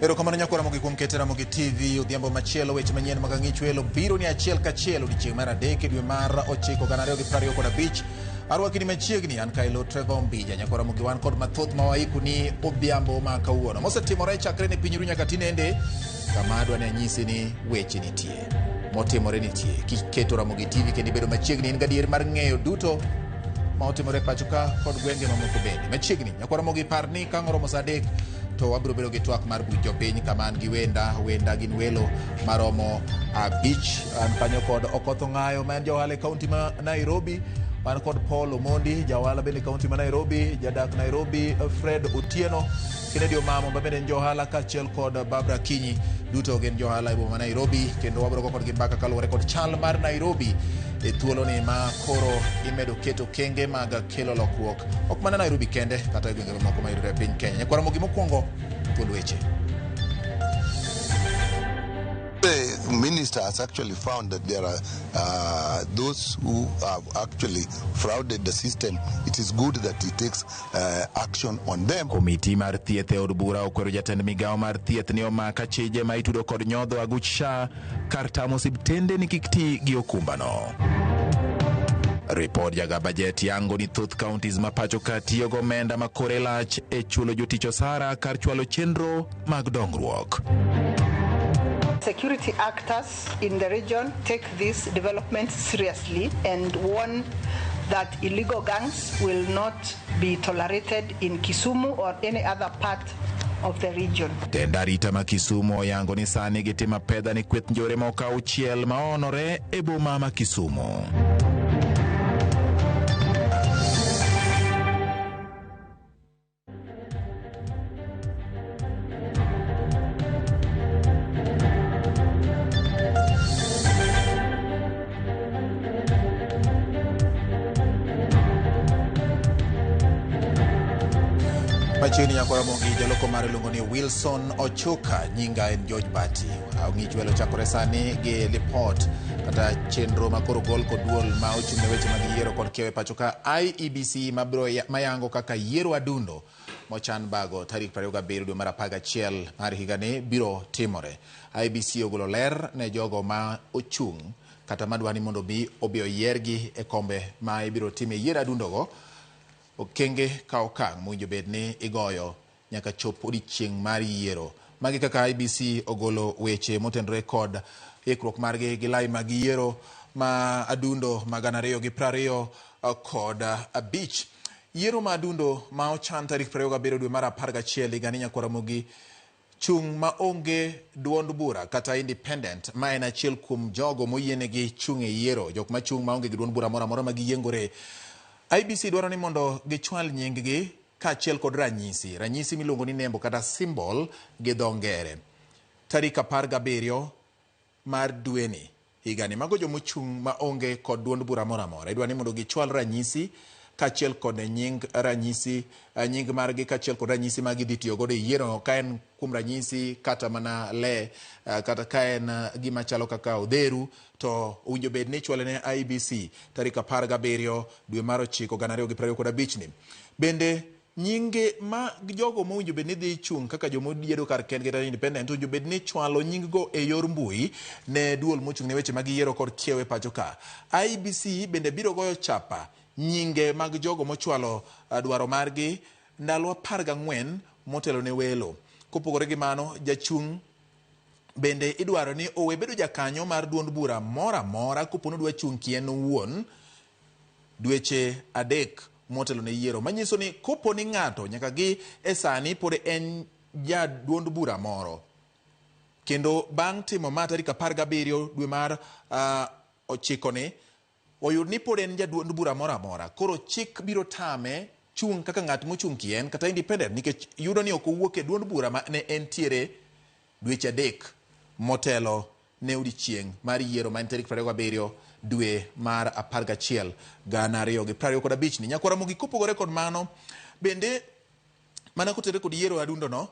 Erokamano nyakwa Ramogi kuom kete Ramogi TV odhiambo machielo weche manyien mag ang'ich welo biro ni achiel kachiel odiechieng' mar adek e dwe mar ochiko gana ariyo gi prariyo kod abich. Arwaki ni machiegni an Kailo Trevor Ombija nyakwa Ramogi wan kod mathoth ma waiku ni odhiambo ma kawuono. Mosetimore chakre ne piny ru nyaka tinende kama adwa ni anyisi ni weche nitie. Motimore nitie. Kiketo Ramogi TV kendo ibedo machiegni in gadier mar ng'eyo duto ma otimore e pacho ka kod gwenge mamoko bende. Machiegni nyakwa Ramogi par ni ka ang' oromo saa adek to wabiro bedo gi twak mar buch jopiny kama an gi wenda wenda gin welo maromo abich an kanyo kod Okoth Ong'ayo ma en ja ohala e kaunti ma Nairobi wan kod Paul Omondi ja ohala bende e kaunti ma Nairobi jadak Nairobi Fred Otieno Kennedy Omamo ma bende en ja ohala kaachiel kod Barbara Kinyi duto gin jo ohala e boma ma Nairobi kendo wabiro go kodgi mbaka kaluwore kod chal mar Nairobi e thuoloni ma koro imedo keto okenge mag kelo lokruok ok mana Nairobi kende kata e gwenge mamoko mayudore e piny Kenya. Nyakwar Ramogi mokwongo thuond weche. The minister has actually found that there are those who have actually frauded the system. It is good that he takes action on them. Komiti mar thieth e od bura okwero jatend migawo mar thieth ni omak achije ma itudo kod nyodho aguch SHA kar tamo osiptende ni kik ti gi okumbano. Ripod jaga bajet yango ni thoth counties ma pacho ka tiyo gi omenda ma kore lach e chulo jotich osara kar chwalo chenro mag dongruok. Security actors in the region take this development seriously and warn that illegal gangs will not be tolerated in Kisumu or any other part of the region. Tend arita ma Kisumu oyango ni sani gitimo apedha ni kweth njore moko auchiel ma oonore e boma ma Kisumu. Machiegni nyakwa Ramogi jaloko mare iluongo ni Wilson Ochuka, nyinga en George Bati. Ong'ich welo chakore sani gi lipot kata chenro ma koro gol kod duol ma ochung' ne weche mag yiero kod kiewo e pacho ka IEBC mabiro mayango kaka yiero adundo mochan bago tarik 27 dwe mar 11 mar higani biro timore. IEBC ogolo ler ne jogo ma ochung' kata madwa ni mondo obi obi oyiergi e kombe ma ibiro time yiero adundogo. Okenge ka okang' mowinjo bed ni igoyo nyaka chop odiechieng' mar yiero. Magi kaka IEBC ogolo weche motenore kod ikruok margi gi lai mag yiero ma adundo ma gana ariyo gi prariyo kod abich. Yiero ma adundo ma ochan tarik 27 dwe mar 11 higani nyakwar Ramogi chung' ma onge duond bura kata independent ma en achiel kuom jogo moyienegi chung' e yiero, jok machung' maonge gi duond bura moro amora ma giyiengore. IEBC dwaro ni mondo gichwal nying gi kaachiel kod ranyisi, ranyisi miluongo ni nembo kata symbol gi dho ngere. Tarik 17 mar dweni higani, mago jomochung' ma onge kod duond bura moro amora. Idwa ni mondo gichwal ranyisi kaachiel kod nying ranyisi, nying margi kaachiel kod ranyisi ma gidhi tiyo godo e yiero ka en kuom ranyisi kata mana le, kata ka en gima chalo kaka odheru, to owinjo bed ni ichwale ne IEBC tarik 17 dwe mar ochiko gana ariyo gi prariyo kod abich ni. Bende nyinge mag jogo mowinjo bed ni dhi chung' kaka joma oyiero kar kendgi kata independent owinjo bed ni chwalo nying go e yor mbui ne duol mochung' ne weche mag yiero kod kiewo e pacho ka. IEBC bende biro goyo chapa nyinge mag jogo mochwalo dwaro margi ndalo 14 motelo ne welo. Kopogore gi mano, jachung' bende idwaro ni owe bedo jakanyo mar duond bura moro amora kopo ni odwa chung' kien owuon dweche adek motelo ne yiero, manyiso ni kopo ni ng'ato nyaka gi e sani pod en ja duond bura moro kendo bang' timo ma tarik 17 dwe mar ochiko ni oyud ni pod en ja duond bura moro amora, koro chik biro tame chung' kaka ng'at mochung' kien kata independent nikech yudo ni ok owuok e duond bura ma ne entiere dweche adek motelo ne odiechieng' mar yiero ma en tarik 27 dwe mar 11 gana ariyo gi prariyo kod abich ni. Nyakwar Ramogi kopogore kod mano, bende mana kotenore kod yiero adundo no,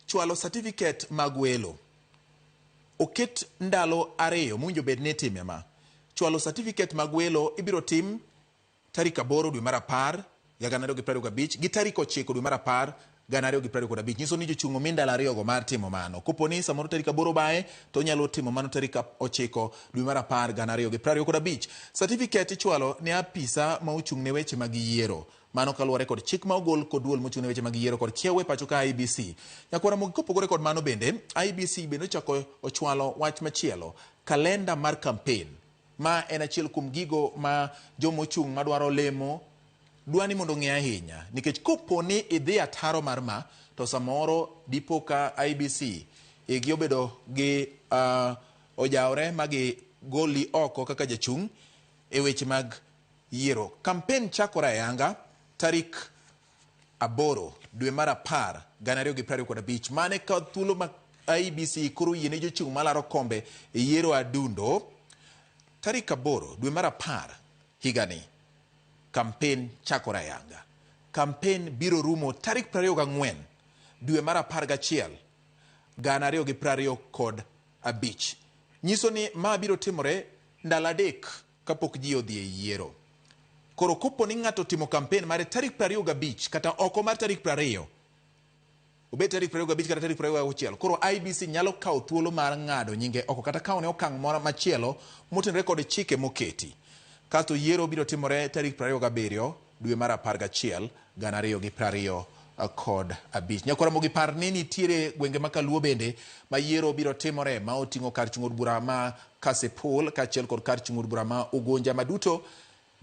chwalo certificate mag welo. Oket ndalo ariyo mowinjo bed ni itime ma. Chwalo certificate mag welo ibiro tim tarik 8 dwe mar 10 higa gana ariyo gi prariyo gabich gi tarik 9 dwe mar 10 2025. Nyiso ni jochung' omi ndalo ariyogo mar timo mano. Kopo ni samoro tarik 8 bang'e to onyalo timo mano tarik 9 dwe mar 10 2025. Certificate ichwalo ne apisa ma ochung' ne weche mag yiero. Mano kaluwore kod chik ma ogol kod duol mochung' ne weche mag yiero kod kiewo e pacho ka IEBC. Nyakwara Ramogi kopogore kod mano bende, IEBC bende ochako ochwalo wach machielo, kalenda mar campaign. Ma en achiel kuom gigo ma joma ochung' madwaro lemo dwa ni mondo ong'e ahinya. Nikech kopo ni idhi ataro mar ma, to samoro dipo ka IEBC igi obedo gi ojawore ma gigoli oko kaka jachung' e weche mag yiero. Campaign chakore ayanga tarik 8 dwe mar 10 2025. Mane ka thuolo ma IEBC koro yiene jochung' malaro kombe e yiero adundo. Tarik 8 dwe mar 10 higani campaign chakore ayanga. Campaign biro rumo tarik 24 dwe mar 11 2025. Nyiso ni ma biro timore ndalo 3 kapok ji odhi e yiero. Koro kopo ni ng'ato timo campaign mare tarik 25 kata oko mar tarik 20, obed tarik 25 kata tarik 26, koro IEBC nyalo kawo thuolo mar ng'ado nyinge oko kata kawo ne okang' moro machielo motenore kod chike moketi. Kasto yiero biro timore tarik 27 dwe mar 11 2025. Nyakwara Ramogi par ni nitiere gwenge ma Kaluo bende ma yiero biro timore ma oting'o kar chung' od bura ma Kasipul kaachiel kod kar chung' od bura ma Ugunja, ma duto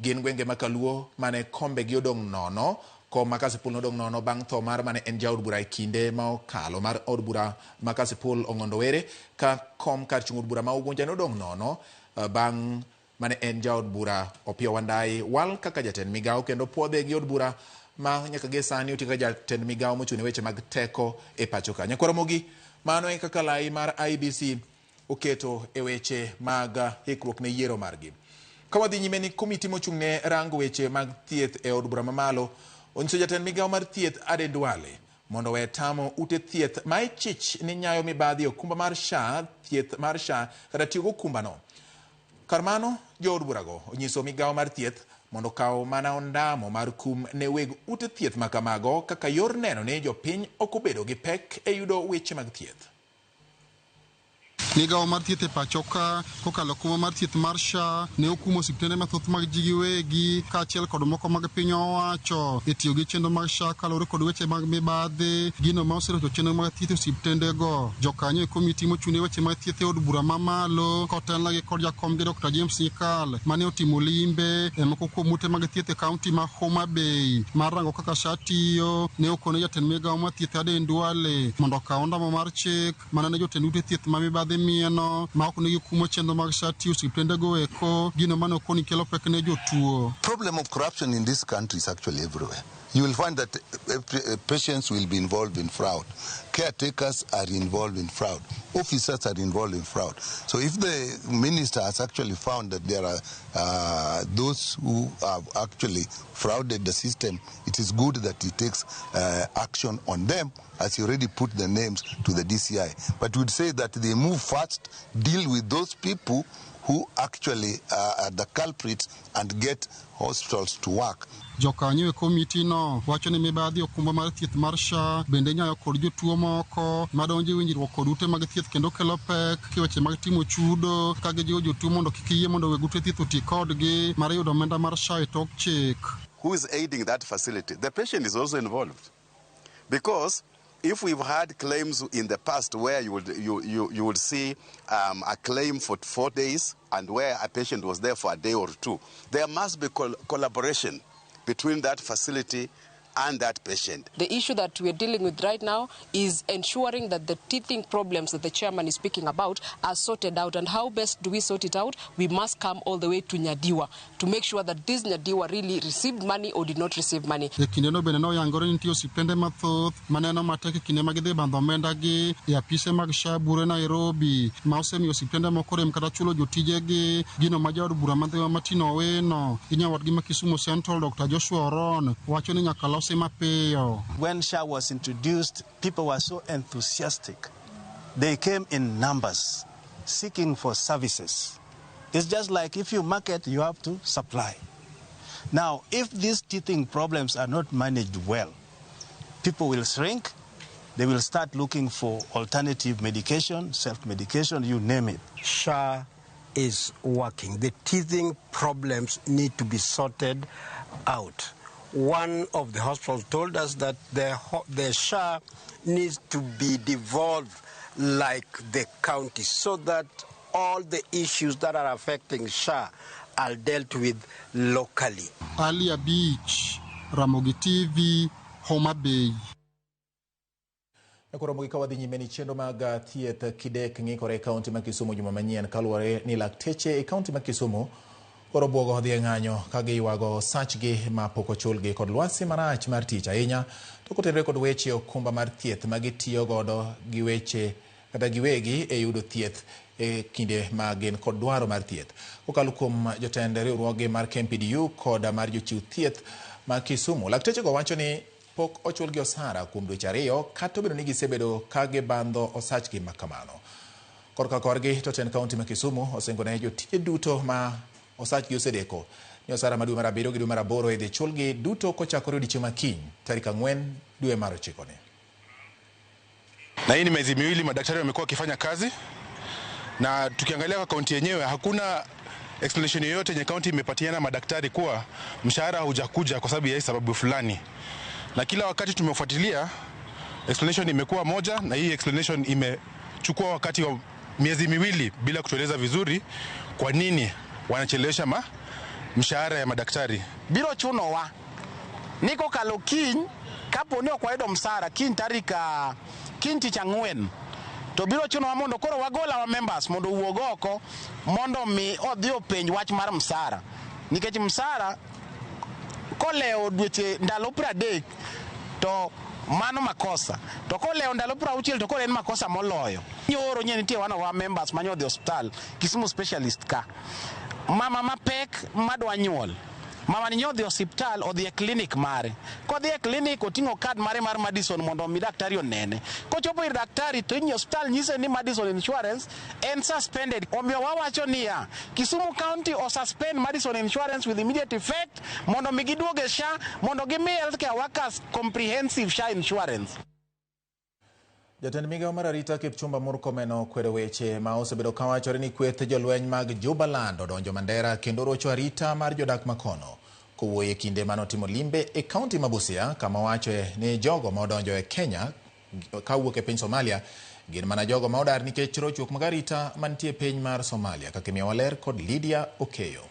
gin gwenge ma Kaluo mane kombe gi odong' nono. Kom ma Kasipul nodong' nono bang' tho mar mane en jaod bura e kinde ma okalo mar od bura ma Kasipul Ong'ondo Were, ka kom kar chung' od bura ma Ugunja nodong' nono bang' mane en jaod bura Opiyo Wandayi wal kaka jatend migawo kendo puodhe gi od bura ma nyaka gie sani otiyo kaka jatend migawo mochung' ne weche mag teko e pacho ka. Nyakwara Ramogi, mano e kaka lai mar IEBC oketo e weche mag ikruok ne yiero margi. Ka wadhi nyime ni komiti mochung' ne rango weche mag thieth e od bura mamalo onyiso jatend migawo mar thieth Aden Duale mondo owe tamo ute thieth ma ichich ni nyayo mibadhi e okumba mar SHA, thieth mar SHA kata tiyo gi okumbano. Kar mano, jood burago onyiso migawo mar thieth mondo okaw mana ondamo mar kum ne weg ute thieth ma kamago kaka yor neno ni jopiny ok obedo gi pek e yudo weche mag thieth. Migawo mar thieth e pacho ka kokalo kuma mar thieth mar SHA ne okumo osiptende mathoth mag ji giwegi kaachiel kod moko mag piny owacho e tiyo gi chenro mag SHA kaluwore kod weche mag mibadhi, gino ma oserocho chenro mag thieth e osiptendego. Jokanyo e komiti mochung' ne weche mag thieth e od bura mamalo kotelnegi kod jakomgi Dr. James Nyikal mane otimo limbe e moko kuom ute mag thieth e kaunti ma Homa Bay mar rango kaka SHA tiyo, ne okone jatend migawo mar thieth Aden Duale mondo okaw ondamo mar chik mana ne jotend ute thieth ma mibadhi mieno ma ok nigi kumo chenro mag SHA tiyo osiptendego eko, gino mane okoni kelo pek ne jotuo. Problem of corruption in this country is actually everywhere. You will find that patients will be involved in fraud. Caretakers are involved in fraud. Officers are involved in fraud. So if the minister has actually found that there are those who have actually frauded the system, it is good that he takes action on them, as he already put the names to the DCI. But we'd say that they move fast, deal with those people who actually are the culprits and get hospitals to work. Jokanyo e komiti no wacho ni mibadhi okumba mar thieth mar SHA bende nyayo kod jotuo moko madonjo e winjruok kod ute mag thieth kendo kelo pek e weche mag timo chudo ka gijiwo jotuo mondo kik yie mondo weg ute thieth oti kodgi mar yudo omenda mar SHA e tok chik. Who is aiding that facility? The patient is also involved. Because if we've had claims in the past where you would see a claim for 4 days and where a patient was there for a day or two, there must be collaboration between that facility and that patient. The issue that we're dealing with right now is ensuring that the teething problems that the chairman is speaking about are sorted out. And how best do we sort it out? We must come all the way to Nyadiwa to make sure that this Nyadiwa really received money or did not receive money. E kindeno bende noyangore ni nitie osiptende mathoth maneno matek e kinde ma gidhi bandho omenda gi e apise mag SHA bure Nairobi ma osemiyo osiptende moko rem kata chulo jotijegi, gino ma jaod bura ma Martin Owino gi nyawadgi ma Kisumu Central Dr. Joshua Oron wacho ni nyaka losi mapiyo. When SHA was introduced, people were so enthusiastic. They came in numbers, seeking for services. It's just like if you market, you have to supply. Now, if these teething problems are not managed well, People will shrink. They will start looking for alternative medication, self-medication, you name it. SHA is working. The teething problems need to be sorted out. One of the hospitals told us that the SHA needs to be devolved like the county so that all the issues that are affecting SHA are dealt with locally. Ali Beach, Ramogi TV, Homa Bay. Koro mogik wadhi nyime ni chenro mag thieth kidek ng'ikore e kaunti ma Kisumu juma manyien kaluwore ni lakteche e kaunti ma Kisumu koro buogo dhi e ng'anyo ka giywago osachgi ma pok ochulgi kod lwasi marach mar tich ahinya to kotenore kod weche okumba mar thieth ma gitiyo godo gi weche kata giwegi e yudo thieth e kinde ma gin kod dwaro mar thieth. Kokalo kuom jotend riwruoge mar KMPDU kod mar jochiw thieth ma Kisumu, laktechego wacho ni pok ochulgi osara kuom dweche 2 kata obedo ni gisebedo ka gibandho osachgi ma kamano. Korka korgi to tend kaunti ma Kisumu osingo ne jotije duto ma osachgi osedeko ni osara ma dwe mar 7 gi dwe mar 8 idhi chulgi duto kochakore odiechieng' ma kiny tarik 4 dwe mar 9 ni. Na hii ni miezi miwili madaktari wamekuwa wakifanya kazi, na tukiangalia kwa kaunti yenyewe hakuna explanation yoyote yenye kaunti imepatiana madaktari kuwa mshahara haujakuja kwa sababu ya sababu fulani. Na kila wakati tumefuatilia explanation imekuwa moja, na hii explanation imechukua wakati wa miezi miwili bila kutueleza vizuri kwa nini wanachelewesha mshahara ya madaktari. Biro chunowa niko kalo kiny kapo ni ok wayudo msara kiny tarika kiny tich ang'wen to biro chunowa mondo koro wagol our members mondo owuog oko mondo mi odhi openj wach mar msara, nikech msara kolewo dweche ndalo 30 to mano makosa, to kolewo ndalo 60 to koro en makosa moloyo. Nyoro nye nitie one of our members manyo odhi osiptal Kisumu specialist ka mama mapek madwa nyuol, mama ni odhi osiptal, odhi e clinic mare, kodhi e clinic oting'o card mare mar Madison mondo omi daktari onene. Kochopo ir daktari to inyi osiptal nyise ni Madison Insurance en suspended. Omiyo wawacho niya, Kisumu County o suspend Madison Insurance with immediate effect mondo mi giduog e SHA, mondo gimi healthcare workers comprehensive SHA insurance. Jatend migawo mar arita Kipchumba Murkomen okwedo weche ma osebedo kawachore ni kweth jolweny mag Jubaland odonjo Mandera kendo rocho arita mar jodak makono. Kowuoyo e kinde manotimo limbe e kaunti ma Busia kama owachoe ni jogo ma odonjo e Kenya kawuok e piny Somalia gin mana jogo ma odar nikech rochruok mag arita mantie e piny mar Somalia, kaka imiyowa ler kod Lydia Okeyo.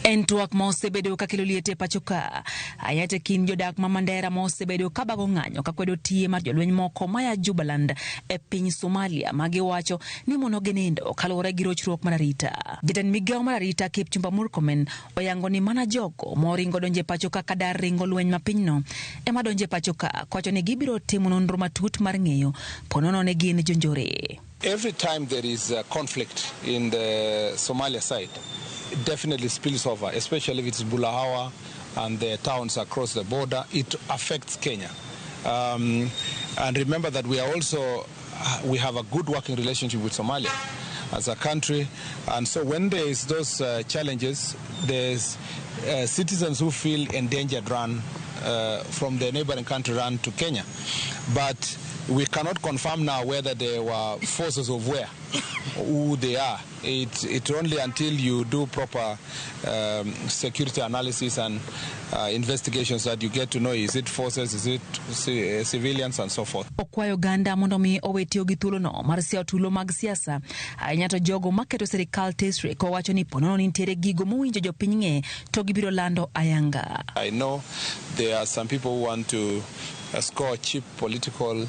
En twak ma osebedo kakelo liet e pacho ka ahinya e kind jodak ma Mandera ma osebedo kabago ng'anyo kakwedo tiye mar jolweny moko maya Jubaland e piny Somalia ma giwacho ni mono ginindo kaluwore gi rochruok mar arita. Jatend migawo mar arita Kipchumba Murkomen oyango ni mana jogo moringo donjo e pacho ka kadar ringo lweny ma pinyno ema donjo e pacho ka, kowacho ni gibiro timo nonro matut mar ng'eyo ponono ne gin jonjore. Every time there is a conflict in the Somalia side, it definitely spills over, especially if it's Bulahawa and the towns across the border. It affects Kenya. And remember that we are also, we have a good working relationship with Somalia as a country. And so when there is those challenges, there's citizens who feel endangered run from the neighboring country run to Kenya. But we cannot confirm now whether they were forces of where, who they are. It only until you do proper security analysis and investigations that you get to know, is it forces, is it civilians and so forth. Okwayo oganda mondo mi owe tiyo gi thuolono mar siawo tulo mag siasa ahinya to jogo maketo sirikal tesre kowacho ni ponono nitiere gigo mowinjo jopiny ng'e to gibiro lando ayanga. I know there are some people who want to score cheap political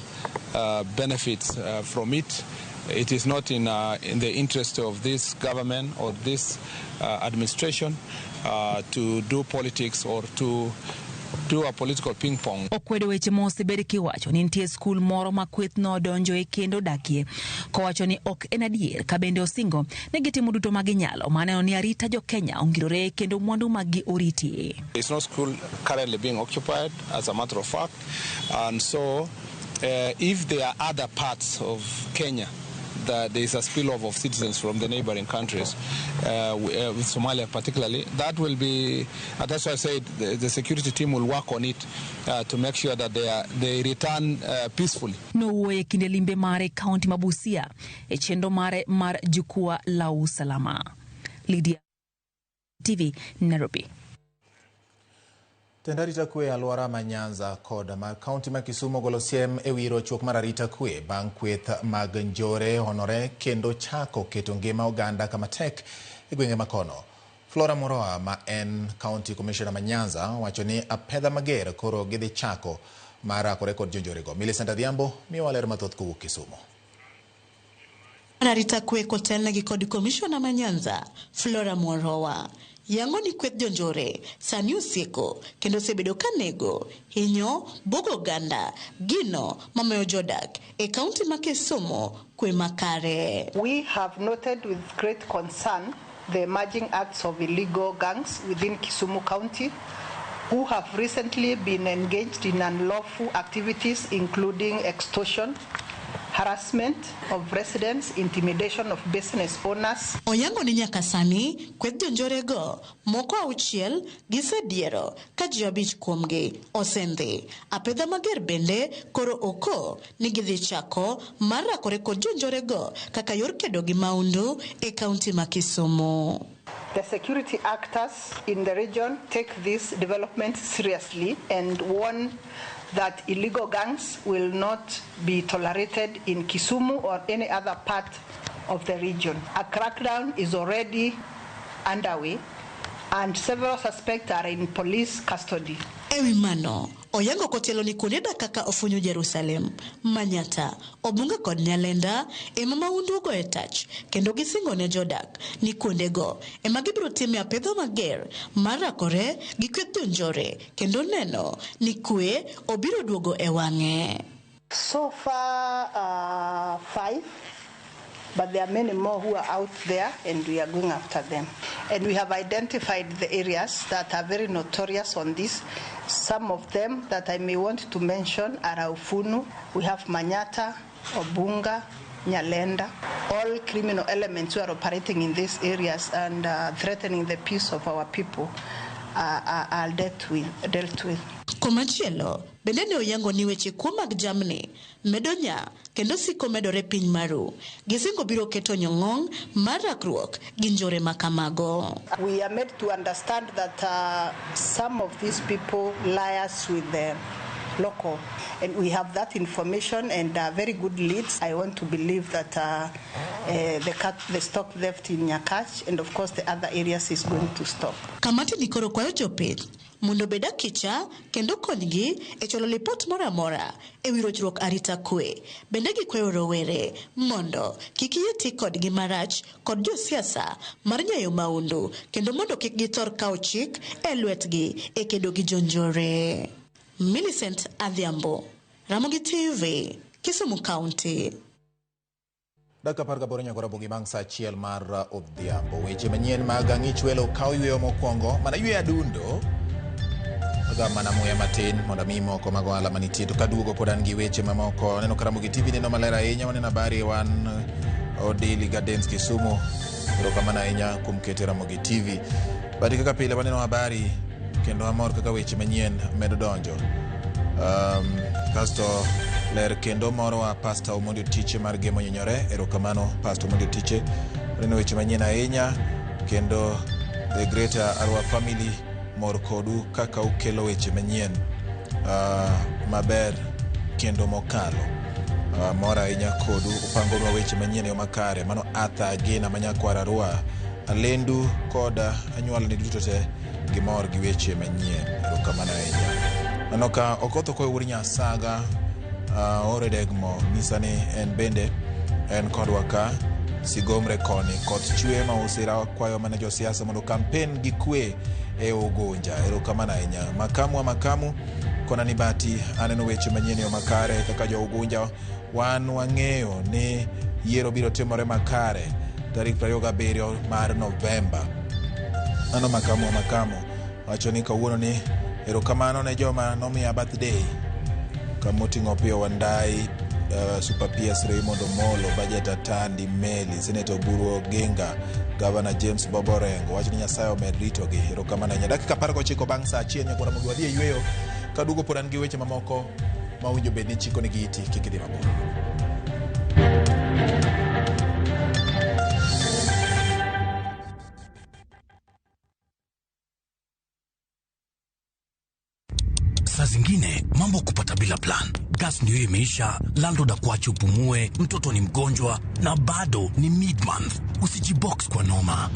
benefits from it. It is not in the interest of this government or this administration to do politics or to do a political ping pong. Okwedo weche mosebed kiwacho ni nitie skul moro ma kweth nodonjoe kendo dakie, kowacho ni ok en adier, ka bende osingo ni gitimo duto ma ginyalo maneno ni arita jo Kenya ongirore kendo mwandu maggi oriti. There's no school currently being occupied, as a matter of fact, and so if there are other parts of Kenya that there is a spillover of citizens from the neighboring countries, with Somalia particularly. That will be, that's why I said the security team will work on it to make sure that they return peacefully. Nowuoyo e kinde limbe mare e kaunti ma Busia e chenro mare mar jukwaa la usalama. Lydia TV, Nairobi. Tend arita kwe e alwora ma Nyanza kod ma kaunti ma Kisumu ogolo siem e wi rochruok mar arita kwe bang' kweth mag njore honore kendo chako keto ngima oganda kama tek e gwenge makono. Flora Moroa ma en County Commissioner ma Nyanza wacho ni apedha mager koro gidhi chako mar rakore kod jonjorego. Millicent Adhiambo miyowa ler mathoth kowuok Kisumu. Arita kwe kotelnegi kod komishona ma Nyanza, Flora Moroa, yango ni kweth jonjore sani osieko kendo osebedo ka nego, hinyo, buogo oganda, gino mamiyo jodak e kaunti ma Kisumu kwe makare. We have noted with great concern the emerging acts of illegal gangs within Kisumu County who have recently been engaged in unlawful activities including extortion, harassment of residents, intimidation of business owners. Oyango ni nyaka sani kweth jonjorego moko auchiel gisediero ka ji abich kuomgi osendhi. Apedha mager bende koro oko ni gidhi chako mar rakore kod jonjorego kaka yor kedo gi maundu e kaunti ma Kisumu. The security actors in the region take this development seriously and warn that illegal gangs will not be tolerated in Kisumu or any other part of the region. A crackdown is already underway and several suspects are in police custody. Ewi mano, Oyango kotielo ni kuonde dak kaka Ofunyu Jerusalem, Manyata, Obunga kod Nyalenda ema maundu ogoye tach kendo gisingo ne jodak ni kuondego ema gibiro time apedha mager mar rakore gi kweth jonjore kendo neno ni kwe obiro duogo e wang'e. So far, 5, but there are many more who are out there and we are going after them. And we have identified the areas that are very notorious on this. Some of them that I may want to mention are Aufunu, we have Manyata, Obunga, Nyalenda, all criminal elements who are operating in these areas and threatening the peace of our people are dealt with. Komachielo, bende ne oyango ni weche kuo mag jamni medo nya kendo siko medore piny maru. Gisingo biro keto nyong'ong mar rakruok gi njore makamago. We are made to understand that some of these people liars with the local, and we have that information and very good leads. I want to believe that the stock left in Nyakach and of course the other areas is going to stop. Kamati ni koro kwayo jopiny mondo obed akicha kendo konygi e chwalo lipot moro amora e wi rochruok arita kwe. Bende gikwayo rowere mondo kik yie ti kodgi marach kod josiasa mar nyayo maundu kendo mondo kik githor kawo chik e lwetgi e kedo gi jonjore. Millicent Adhiambo, Ramogi TV, Kisumu County. Dakika 18 nyakora bogi bang' saa 1 mar odhiambo. Weche manyien mag ang'ich welo kawo yweyo mokwongo mana yweyo adundo aga mana muya matin mondo ami moko mag ohala manitie to kaduogo pod an gi weche mamoko. Aneno ka Ramogi TV neno maler ahinya, waneno habari wan Odili Gardens Kisumu. Erokamano ahinya kuom kete Ramogi TV. But kaka pile waneno habari kendo amor kaka weche manyien medo donjo. Kasto ler kendo morowa Pastor Omondi Otiche mar Gemo Nyinyore. Erokamano Pastor Omondi Otiche. Waneno weche manyien ahinya kendo the Greater Arua family mor kodu kaka ukelo weche manyien maber kendo mokalo. Mor ahinya kodu upangonwa weche manyien e yo makare. Mano Arthur Agena manyakwar Arua, alendu kod anyuolani duto te gimor gi weche manyien. Erokamano ahinya. Mano ka Okoth Okoyo wuod Nyasaga ore degmo nyisa ni en bende en kodwa ka sigomre koni koth chwe ma usira kwayo mana josiasa mondo kampen gi kwe e Ugunja. Erokamano ahinya. Makamu wa makamu kona ni bati aneno weche manyien e yo makare kaka jo Ugunja wan wang'eyo ni yiero biro timore makare tarik 27 mar Novemba. Mano makamu wa makamu wacho ni kawuono ni erokamano ne joma nomiya birthday kamoting'o Opiyo Wandayi, Super PS Raymond Omolo, Budget Atandi Meli, Senator Oburu Oginga, Governor James Bobo Orengo. Wach ni Nyasaye omed ritogi. Erokamano ahinya. Dakika 19 bang' saa 1 nyakwa Ramogi wadhi e yweyo. Kaduogo pod an gi weche mamoko ma owinjo bed ni chiko nigi iti kik idhi mabor. Saa zingine mambo kupata bila plan. Gas ndio imeisha, landlord akuache upumue, mtoto ni mgonjwa na bado ni mid month. Usijibox kwa noma.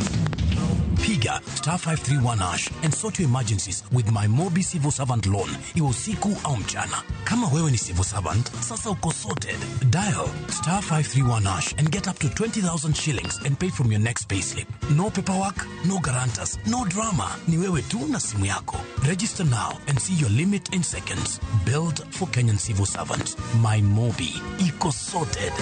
Piga star 531 hash and sort your emergencies with my Mobi Civil Servant Loan, iwe usiku au mchana. Kama wewe ni civil servant, sasa uko sorted. Dial star 531 hash and get up to 20,000 shillings and pay from your next payslip. No paperwork, no guarantors, no drama. Ni wewe tu na simu yako. Register now and see your limit in seconds. Build for Kenyan civil servants. My Mobi. Iko sorted.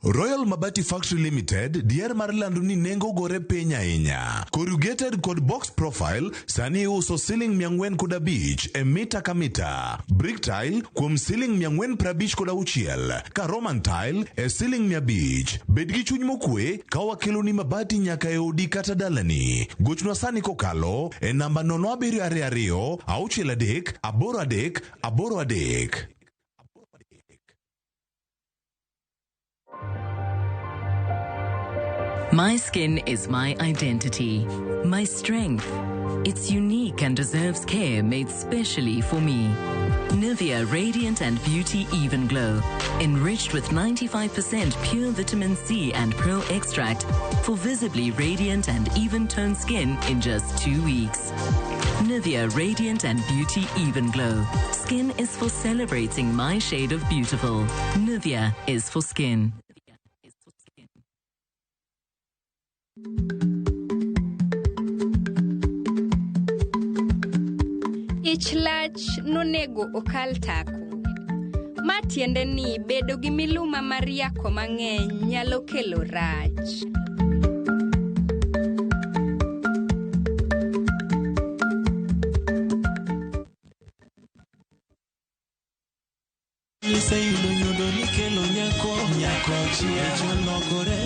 Royal Mabati Factory Limited dier mar lando ni nengo gore piny ahinya. Corrugated kod box profile sani iuso siling 405 e mita ka mita. Brick tile kuom siling 456 ka Roman tile e siling 500. Bed gi chuny mokwe ka wakeloni mabati nyaka e odi kata dalani. Gochnwa sani kokalo e namba 0722 63 83 83. My skin is my identity, my strength. It's unique and deserves care made specially for me. Nivea Radiant and Beauty Even Glow, enriched with 95% pure vitamin C and pearl extract for visibly radiant and even-toned skin in just 2 weeks. Nivea Radiant and Beauty Even Glow. Skin is for celebrating my shade of beautiful. Nivea is for skin. Ich lach nonego okal tako. Ma tiende ni bedo gi miluma mar yako mang'eny nyalo kelo rach. Iseyudo nyodo nikelo nyako, nyako chia cholokore,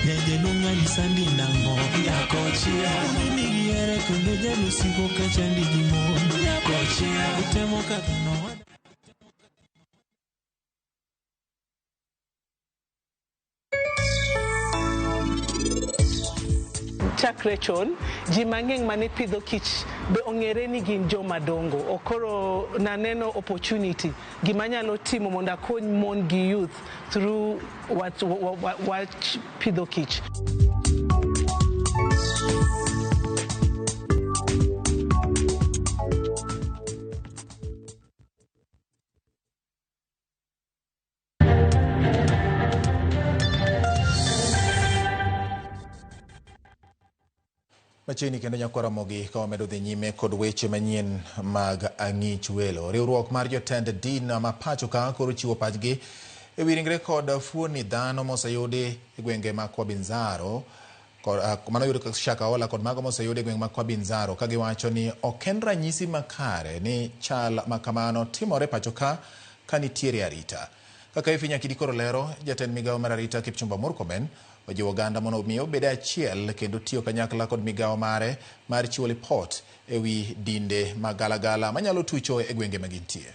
nyajaluong' ng'ani sandi nang'o, nyako chia nigi here kendo jalusiko ka chandi gi mon, nyako chia utemo kadho no. Chakre chon, ji mang'eny mane pidho kich be ong'ere ni gin joma dongo. Okoro naneno opportunity gima anyalo timo mondo akony mon gi youth through wach pidho kich. Machiegni kendo nyakwa Ramogi ka wamedo dhi nyime kod weche manyien mag ang'ich welo. Riwruok mar jotend din ma pacho ka koro chiwo pachgi e wi ringre kod fuoni dhano moseyudi e gwenge ma Kwabinzaro, mano yudo Shakahola kod mago moseyudi e gwenge ma Kwabinzaro, ka giwacho ni ok en ranyisi makare ni chal ma kamano timore pacho ka nitiere arita. Kaka Efi Nyakidi koro lero, jatend migawo mar arita Kipchumba Murkomen ojiwo oganda mondo omi obed achiel kendo tiyo kanyakla kod migawo mare mar chiwo lipot e wi dinde magalagala manyalo tucho e gwenge ma gintie.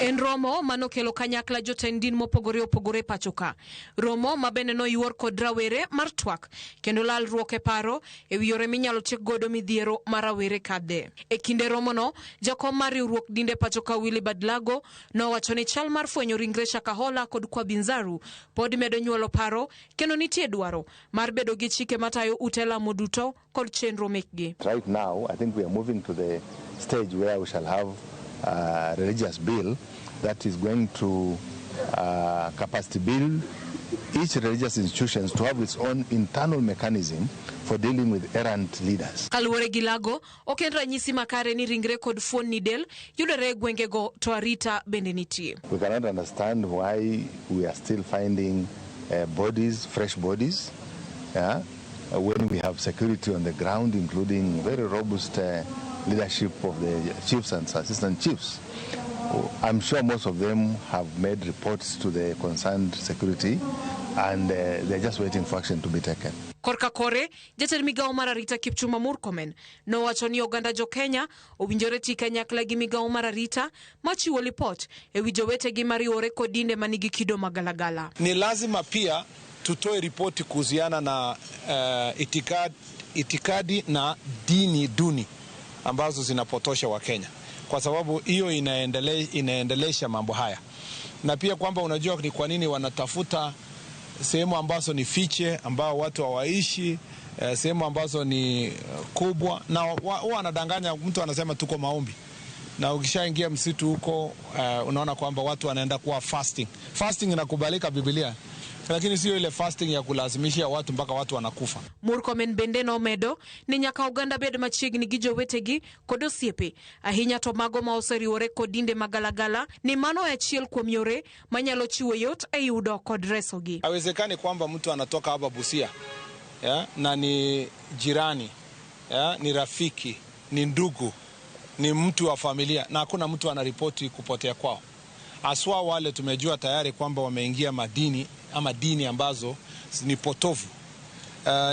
En romo manokelo kanyakla jotend din mopogore opogore pacho ka. Romo ma bende noyuor kod rawere mar twak kendo lalruok e paro e wi yore minyalo tiek godo midhiero mar rawere kadhe. E kinde romono, jakom mar riwruok dinde pacho ka Willy Badlago nowacho ni chal mar fwenyo ringre Shakahola kod Kwabinzaru pod medo nyuolo paro kendo nitie dwaro mar bedo gi chike matayo ute lamo duto kod chenro mekgi. Right now, I think we are moving to the stage where we shall have a religious bill that is going to capacity build each religious institution to have its own internal mechanism for dealing with errant leaders. Kaluwore gi Lago, ok en ranyisi makare ni ringre kod fuonni del yudore e gwengego to arita bende nitie. We cannot understand why we are still finding bodies, fresh bodies, yeah? When we have security on the ground, including very robust leadership of the chiefs and assistant chiefs, I'm sure most of them have made reports to the concerned security and they're just waiting for action to be taken. Korka kore, jatend migawo mar arita Kipchumba Murkomen nowacho ni oganda jo Kenya owinjore ti kanyakla gi migawo mar arita machiwo lipot ewi jowetegi mariwore kod dinde manigi kido magalagala. Ni lazima pia tutoe ripoti kuhusiana na itikadi na dini duni ambazo zinapotosha Wakenya, kwa sababu hiyo inaendelesha mambo haya, na pia kwamba unajua ni kwa nini wanatafuta sehemu ambazo ni fiche, ambao watu hawaishi, sehemu ambazo ni kubwa, na huwa wanadanganya mtu, anasema tuko maombi, na ukishaingia msitu huko unaona kwamba watu wanaenda kuwa fasting. Fasting inakubalika Biblia, lakini sio ile fasting ya kulazimisha watu mpaka watu wanakufa. Murkomen bende nomedo ni nyaka oganda bed machiegni gi jowetegi kod osiepe, ahinya to mago ma oseriwore kod dinde magalagala, ni mano e achiel kuom yore manyalo chiwo yot e yudo kod resogi. Haiwezekani kwamba mtu anatoka hapa Busia, ya, na ni jirani, ya, ni rafiki, ni ndugu, ni mtu wa familia, na hakuna mtu anaripoti kupotea kwao. Aswa wale tumejua tayari kwamba wameingia madini ama dini ambazo ni potovu.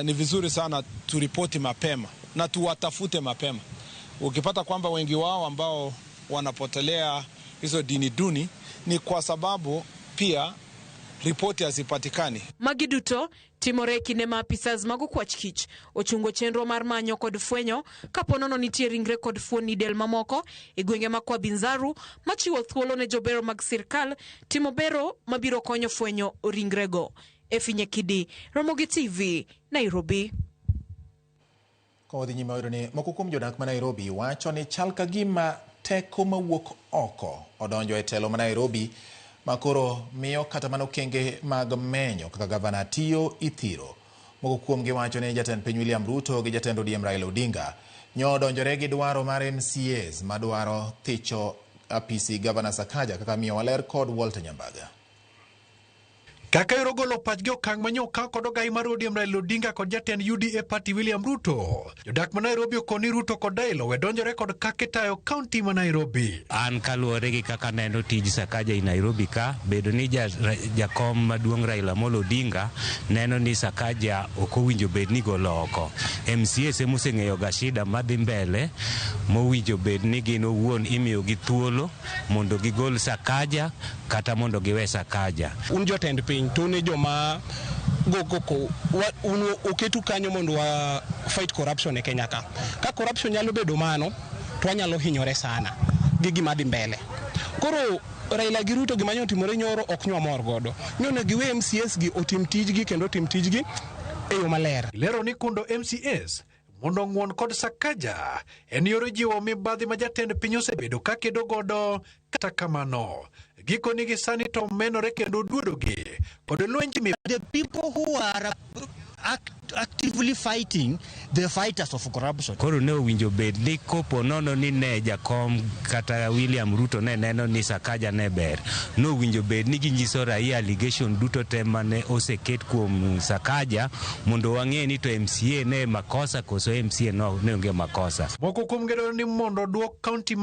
Ni vizuri sana turipoti mapema na tuwatafute mapema. Ukipata kwamba wengi wao ambao wanapotelea hizo dini duni ni kwa sababu pia ripoti hazipatikani. Magi duto timore kinde ma apisas mag okwach kich ochungo chenro mar manyo kod fwenyo kapo nono nitie ringre kod fuoni del mamoko e gwenge ma Kwa Binzaru machiwo thuolo ne jobero mag sirkal timo bero mabiro konyo fwenyo ringrego. Efinye Kidi, Ramogi TV, Nairobi. Kodhi nyime wayudo ni moko kuom jodak ma Nairobi wacho ni chal ka gima teko mawuok oko odonjo e telo ma Nairobi makoro miyo kata mana okenge mag menyo kaka gavana tiyo ithiro. Moko kuomgi wacho ni jatend piny William Ruto gi jatend ODM Raila Odinga nyo odonjore gi dwaro mar MCAs madwaro thicho apisi gavana Sakaja kaka miyo waler kod Walter Nyambaga. Kaka yoro golo pachgi okang' manyo okaw kod ogai mar ODM Raila Odinga kod jatend UDA Party William Ruto. Jodak ma Nairobi okoni Ruto kod Raila we donjore kod kaka itayo kaunti ma Nairobi. An kaluwore gi kaka neno tij Sakaja i Nairobi ka, bedo ni jakom maduong' Raila Amolo Odinga neno ni Sakaja ok owinjo bed ni golo oko. MCAs emoseng'eyo ga shida madhi mbele, mowinjo bed ni gin owuon imiyogi thuolo mondo gigol Sakaja kata mondo giwe Sakaja. Un jotend piny to ne joma gokoko un oketu kanyo mondo wa fight corruption e Kenya ka. Ka corruption nyalo bedo mano to wanyalo hinyore sana gi gima dhi mbele. Koro Raila gi Ruto gima nyotimore nyoro ok nywa mor godo. Nyonego giwe MCAs gi otim tijgi kendo otim tijgi e yo maler. Lero ni kundo MCAs mondo ng'uon kod Sakaja en yor jiwo mibadhi ma jatend piny osebedo kakedo godo. Kata kamano gikoni gi sani to menore kendo duodogi kod lwenj. The people who are actively fighting the fighters of corruption. Koro ne owinjo bed ni kopo nono ni ne jakom kata William Ruto ne neno ni Sakaja ne ber, nowinjo bed ni ginyiso raia allegation duto te mane oseket kuom Sakaja mondo wang'e ni to MCA ne makosa koso MCA no ne onge makosa. Moko kuom gedo ni mondo duok kaunti